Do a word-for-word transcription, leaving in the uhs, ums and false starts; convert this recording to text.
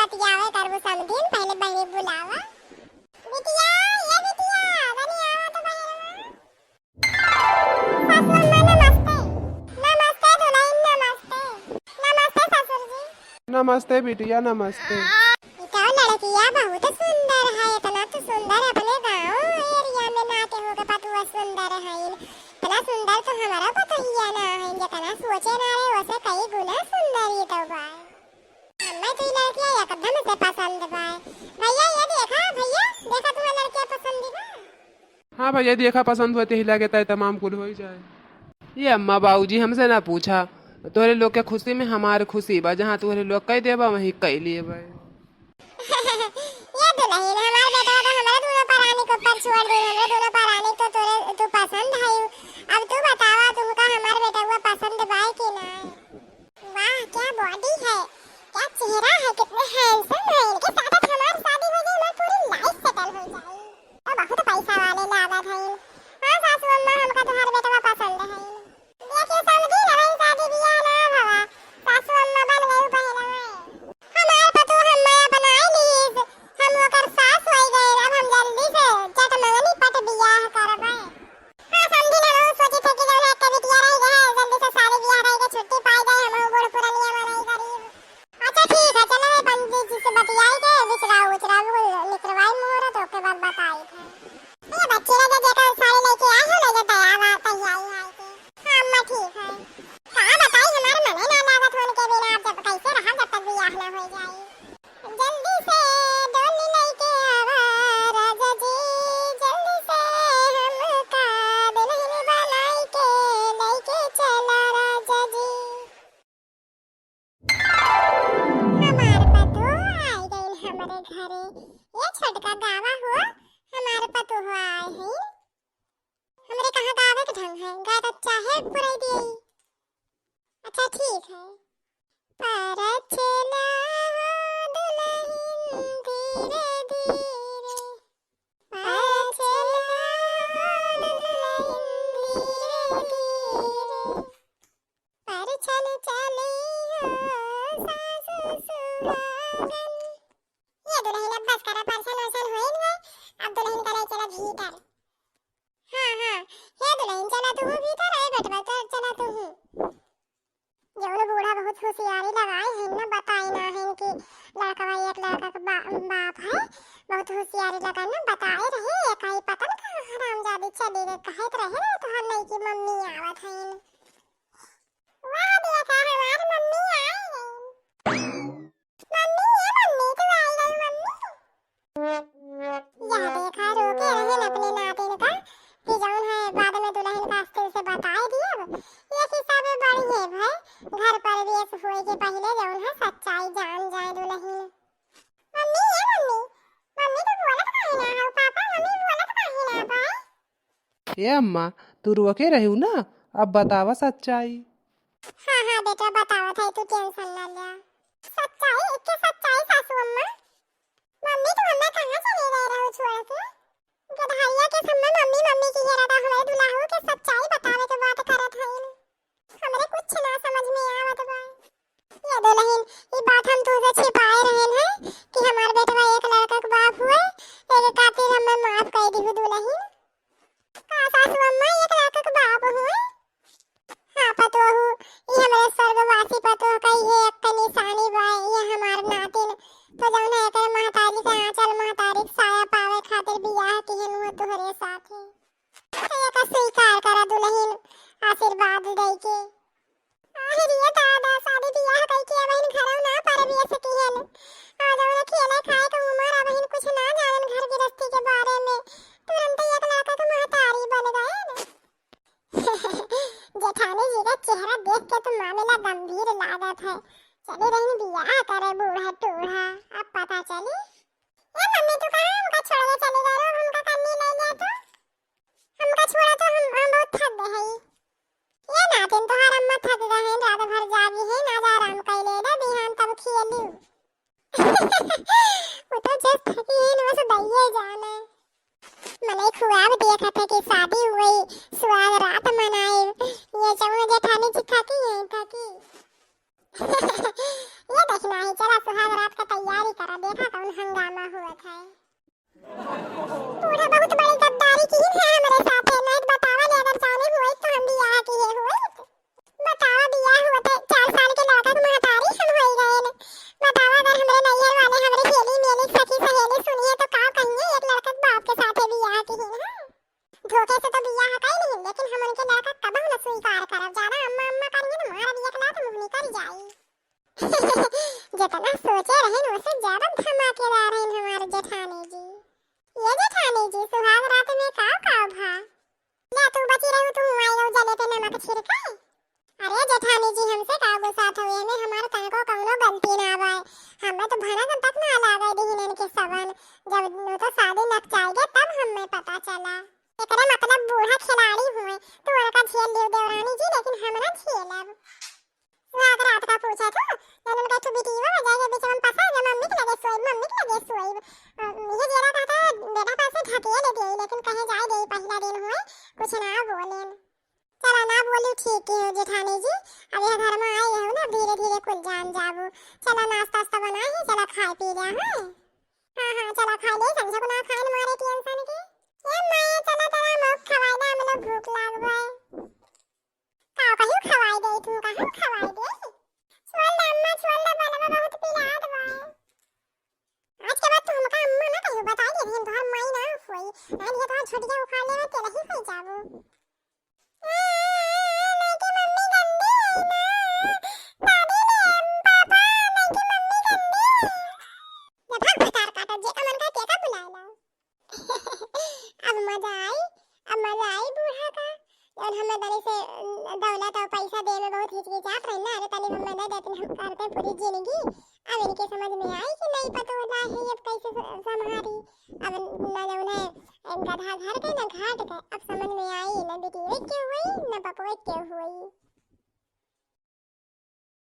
बतियावे करबू समधिन, पहिले बहिनी बुलावा। बिटिया, ए बिटिया, तनी आवा तो बहिनवा। सासू अम्मा नमस्ते। नमस्ते दुलहिन, नमस्ते। नमस्ते ससुर जी। नमस्ते बिटिया, नमस्ते। ई तो लड़किया बहुत सुंदर है, इतना तो सुंदर अपने गाँव area में ना केहू के पतोह सुंदर है। इतना सुंदर तो हमारा पतोहिया ना है, जितना सोचे ना रहे, ओसे कई गुना सुंदर ई तो बा। हमें तो ई लड़किया एकदम से पसंद बा। भैया, ये देखा, भैया, देखा, तुम्हारा लड़किया पसंद बा? हाँ भैया, देखा, पसंद हुआ, तेही लागे तय तमाम कुल होई जाए। ये अम्मा बाबूजी हमसे ना पूछा, तोहरे लोग के खुशी में हमार खुशी बा, जहाँ तोहरे लोग कह देबा वहीं कह लिए बा। ये दुलहिन, हमार बेटवा तो हमरे दोनों परानी के ऊपर छोड़ दे, हमरे दोनों परानी तो तोरे, तू पसंद है। अब तू बतावा, तुमका हमार बेटवा पसंद बा कि ना? वाह, क्या body है, क्या चेहरा है, कितने handsome है। इनके साथ हमार शादी हो जाए, हमार पूरी life settle हो जाए। तो बहुत पैसा वाले लागत है। हाँ सासू अम्मा, हमका तुम्हार बेटवा पसंद है। देखिए समधी, अबहिन शादी बियाह ना भवा, सासू अम्मा बन गई पहले। हमार पतोह हम माया बनाए लीस, हम ओकर सास होई गए। अब हम जल्दी से चट मंगनी पट बियाह करबे। हाँ, समधी ना, हम सोचे थे कि जौन एक बिटिया रह गए, जल्दी से शादी बियाह रह के छुट्टी पाई जाए, हम बूढ़ पुरनिया मनई गरीब। अच्छा, ठीक है, चलो, ये पंडित जी से बतियाई के, बिचरा उचरा भी निकरवाई मुहूर्त, ओके बाद बताई थे। ये बच्ची ना, जो जेकर साड़ी लेके आई हो, ले जा, तैयार आ, तैयारी आई के। हाँ, अम्मा, ठीक है। का बताई, हमार मने ना लागत हो उनके बिना, अब जब कैसे रहा, जब तक बियाह ना हो जाए। जल्दी से डोली लेके आवा राजा जी, जल्दी से हमका दुल्हन बनाई के लेके चला राजा जी। हमार पतोह आई गइल हमरे घरे। ये छोटका गावा हो, हमार पतोह आए हैं। हमरे कहाँ गावे के ढंग है, गा तो चाहे पुराई दिए। अच्छा ठीक है। परछला हो दुलहिन धीरे धीरे, परछला हो दुलहिन धीरे धीरे, परछन चली हो सासु सुहागन। ये दुलहिन अब बस करा, परछन वरछन होइन है, अब दुलहिन का ले चला भीतर। हाँ, हाँ, हे दुलहिन, चला तू भीतर, ए बेटवा, चल, चला तू। जौन बूढ़ा बहुत होशियारी लगाए हैं ना, बताए ना हैं कि लड़कवा एक लड़का के बा-, बाप है, बहुत होशियारी लगा ना बताए रहे, एकाई पता न कहाँ हरामजादी चली गई, कहत रहे ना तोहार लड़की मम्मी आवत हैं। वाह, देखा हमार मम्मी आई गई। मम्मी, ए मम्मी, तू आई गई मम्मी। यह देखा, रोके रहन अपने नातिन का कि जौन है बाद में दुलहिन का अस्थिर से बताए दियब। एक हिसाबे बढ़िया भय, घर प्रवेश होए के पहिले जौन है सच्चाई जान जाए दुलहिन। मम्मी, ए मम्मी, मम्मी तू बोलत काहे ना हौ? पापा, मम्मी बोलत काहे ना बाय? ए अम्मा, तू रोके रहू ना, अब बतावा सच्चाई। हाँ, हाँ बेटा, बतावत है, तू tension ना ल्या। सच्चाई, के सच्चाई सासू अम्मा? मम्मी, तू हमरा कहाँ चली गई रहू छोड़ के? गदहरिया के सब में मम्मी, मम्मी की हेरा था, हमरे दुल्हू के सच्चाई बतावे के बात करत हईन। हमरे कुछ ना समझ में आवत बा। ये दुलहिन, ई बात हम तुझे छिपाए रहन है कि हमार बेटवा एक लड़का के बाप हुए, एक खातिर हमें माफ कर दिहु दुलहिन। का सासू अम्मा एक लड़का के बाप हुए? हाँ पतोहू, ई हमरे स्वर्गवासी पतोह का इहे एक निशानी बा, ये हमार नातिन। तो जौन है एकर महतारी के आंचल, महतारी के साया पावे खातिर बियाह किहन हुए तोहरे साथे। तो एका स्वीकार करा दुलहिन, आशीर्वाद दई के। आहि रे दादा, शादी बियाह कई के अबहिन घरौ ना प्रवेश किहन। आ जौन खेले खाए के उमर, अबहिन कुछ ना जानन घर गृहस्थी के बारे में। तुरंत एक लड़का के महतारी बन गए न। जेठानी जी का चेहरा देख के तो मामला गंभीर लागत है। चली रही बियाह करे बूढ़ा टूढ़ा, अब पता चली। ए मम्मी, तू कहाँ हमका छोड़ के चली गई हो? हमका कन्नी ले जा तू। हमका छोड़ा तो हम, हम बहुत थक गए हई। ए नातिन, तोहार अम्मा थक गए हैं, रात भर जागी हैं, आज आराम कर ले दे, बिहान तब खियली। वो तो जस थकी है, वो से दइये जाने। मनई खुआब देखत है कि शादी हुई, सुहाग रात मनाई। ये जौन जेठानी जी थकी हैं, थकी। ये देखना है, चला सुहाग रात का तैयारी कर। इतना सोचे रहे न, उससे ज्यादा धमाकेदार है हमारे जेठानी जी। ये जेठानी जी, सुहाग रात में काव काव भा? ले तू बची रहू, तू आई रहू जले पे नमक छिड़के। अरे जेठानी जी, हमसे का गुस्सा था, ये में हमारे तनको कौनो गलती ना बाय। हमें तो भनक तक ना लागे दीन इनके सबन। जब नु तो शादी नपचाएगे तब हमें पता चला। एकरे मतलब बूढ़ा खिलाड़ी हुए, तू उनका झेल लियो देवरानी जी, लेकिन हम ना झेलब। रात रात का पूछा था, जब उनका तू बिटिया हो जाए, बीच में पसा जा, मम्मी के लगे सोई, मम्मी के लगे सोई। अ, ये जेरा कहता, बेटा पास से ढकेल दे, लेकिन कहीं जाए दे, पहला दिन हुए, कुछ ना बोले। चला ना बोली, ठीक है जेठानी जी, अब यह घर में आए हो ना, धीरे धीरे कुल जान जाबू। चला नाश्ता वास्ता बना है, चला खाए पी लिया है। हाँ हाँ, चला खाए ले, संझा को ना खाए न मारे टेंशन के। ए माया, चला तेरा मुख खवाए ना, हम लोग भूख लाग गए। का कहियो खवाए दे तू, कहाँ खवाए दे? छोल दे अम्मा, छोल दे, बनवा बहुत पिलात बा। आज के बाद तू हमका अम्मा ना कहियो, बताई दे, हम तोहर माई ना होई। ना ये तोहर छोटिया उखाड़ लेवे, तेरा ही होई जाबू। ए, नहीं कि मम्मी गंदी है ना। दादी ने, पापा, नहीं कि मम्मी गंदी है। ये भाग भतार काटा, जे अमन का केका बुलाए ला। अब मजा आई, अब मजा आई बूढ़ा का। जौन हमें तनी से, अ, दौलत और पैसा दे में बहुत हिचकिचात रही ना, अरे तनी हमें दे देती, हम करते पूरी जिंदगी। अब इनके समझ में आई कि नहीं पतोला है, अब कैसे स-, संभारी। अब न जौन है, गधा घर के, न घाट के, अब समझ में आई, न बिटिये के हुई, न बपुए के हुई।